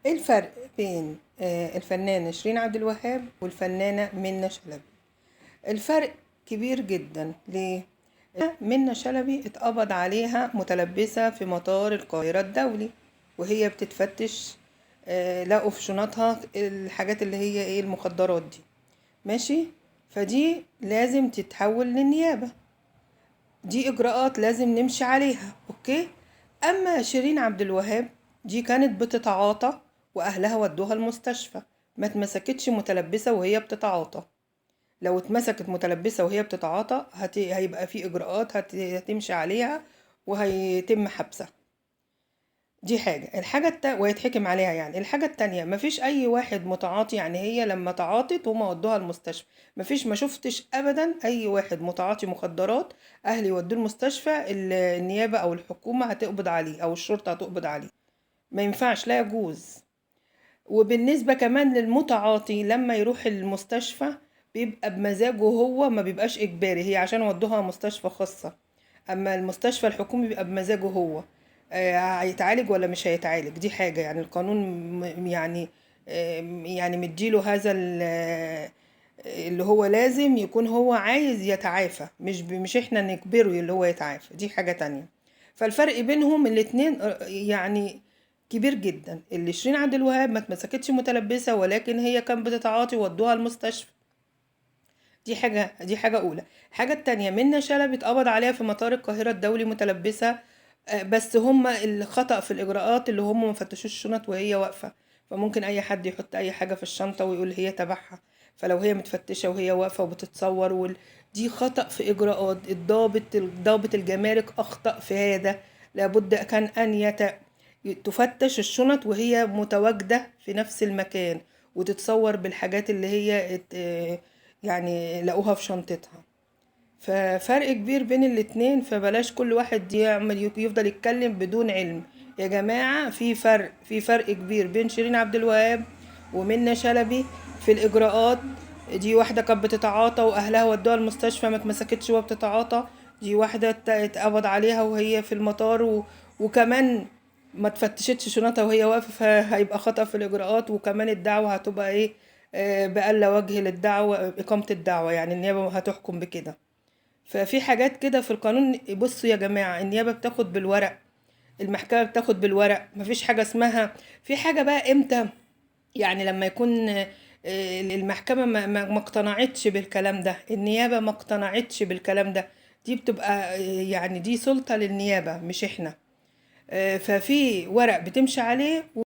ايه الفرق بين الفنانة شيرين عبد الوهاب والفنانة منة شلبي؟ الفرق كبير جدا. ليه؟ منة شلبي اتقبض عليها متلبسة في مطار القاهرة الدولي وهي بتتفتش، لقوا في شنطها الحاجات اللي هي ايه المخدرات دي، ماشي؟ فدي لازم تتحول للنيابة، دي اجراءات لازم نمشي عليها، okay؟ اما شيرين عبد الوهاب دي كانت بتتعاطى واهلها ودوها المستشفى، ما اتمسكتش متلبسة وهي بتتعاطى. لو اتمسكت متلبسة وهي بتتعاطى هيبقى في اجراءات هتمشي عليها وهيتم حبسها. دي حاجة. الحاجة ويتحكم عليها يعني. الحاجة التانية، مفيش أي واحد متعاطي، يعني هي لما تعاطت هما ودوها المستشفى، مفيش، ما شفتش أبدا أي واحد متعاطي مخدرات أهلي يودوه المستشفى النيابة أو الحكومة هتقبض عليه أو الشرطة هتقبض عليه، ما ينفعش، لا يجوز. وبالنسبة كمان للمتعاطي لما يروح المستشفى بيبقى بمزاجه هو، ما بيبقاش إجباري، هي عشان ودوها مستشفى خاصة، أما المستشفى الحكومي بيبقى بمزاجه هو، هيتعالج ولا مش هيتعالج، دي حاجة يعني القانون يعني مديله هذا اللي هو لازم يكون هو عايز يتعافى، مش احنا نجبره اللي هو يتعافى، دي حاجة تانية. فالفرق بينهم الاتنين كبير جدا. اللي شيرين عبد الوهاب ما اتمسكتش متلبسة، ولكن هي كانت بتتعاطي ودوها المستشفى، دي حاجة أولى. الحاجة التانية، منة شلبي اتقبض عليها في مطار القاهرة الدولي متلبسة، بس هم الخطأ في الإجراءات اللي هم ما فتشوش الشنط وهي واقفة، فممكن أي حد يحط أي حاجة في الشنطة ويقول هي تبعها، فلو هي متفتشة وهي واقفة وبتتصور دي خطأ في إجراءات. الضابط الجمارك أخطأ في هذا، لابد كان أن تفتش الشنط وهي متواجدة في نفس المكان وتتصور بالحاجات اللي هي لقوها في شنطتها. ففرق كبير بين الاتنين، فبلاش كل واحد يفضل يتكلم بدون علم. يا جماعة في فرق كبير بين شيرين عبد الوهاب ومنة شلبي في الإجراءات. دي واحدة كانت بتتعاطى وأهلها ودوها المستشفى ما اتمسكتش وهي بتتعاطى، دي واحدة اتقبض عليها وهي في المطار وكمان ما تفتشتش شنطها وهي واقفة، فهيبقى خطأ في الإجراءات، وكمان الدعوة هتبقى إيه، بألا وجه للدعوة، إقامة الدعوة، يعني النيابة هتحكم بكده. ففي حاجات كده في القانون. بصوا يا جماعة، النيابة بتاخد بالورق، المحكمة بتاخد بالورق، مفيش حاجة اسمها في حاجة بقى إمتى، يعني لما يكون، المحكمة ما اقتنعتش بالكلام ده، النيابة ما اقتنعتش بالكلام ده، دي بتبقى، دي سلطة للنيابة مش احنا. ففي ورق بتمشي عليه وفي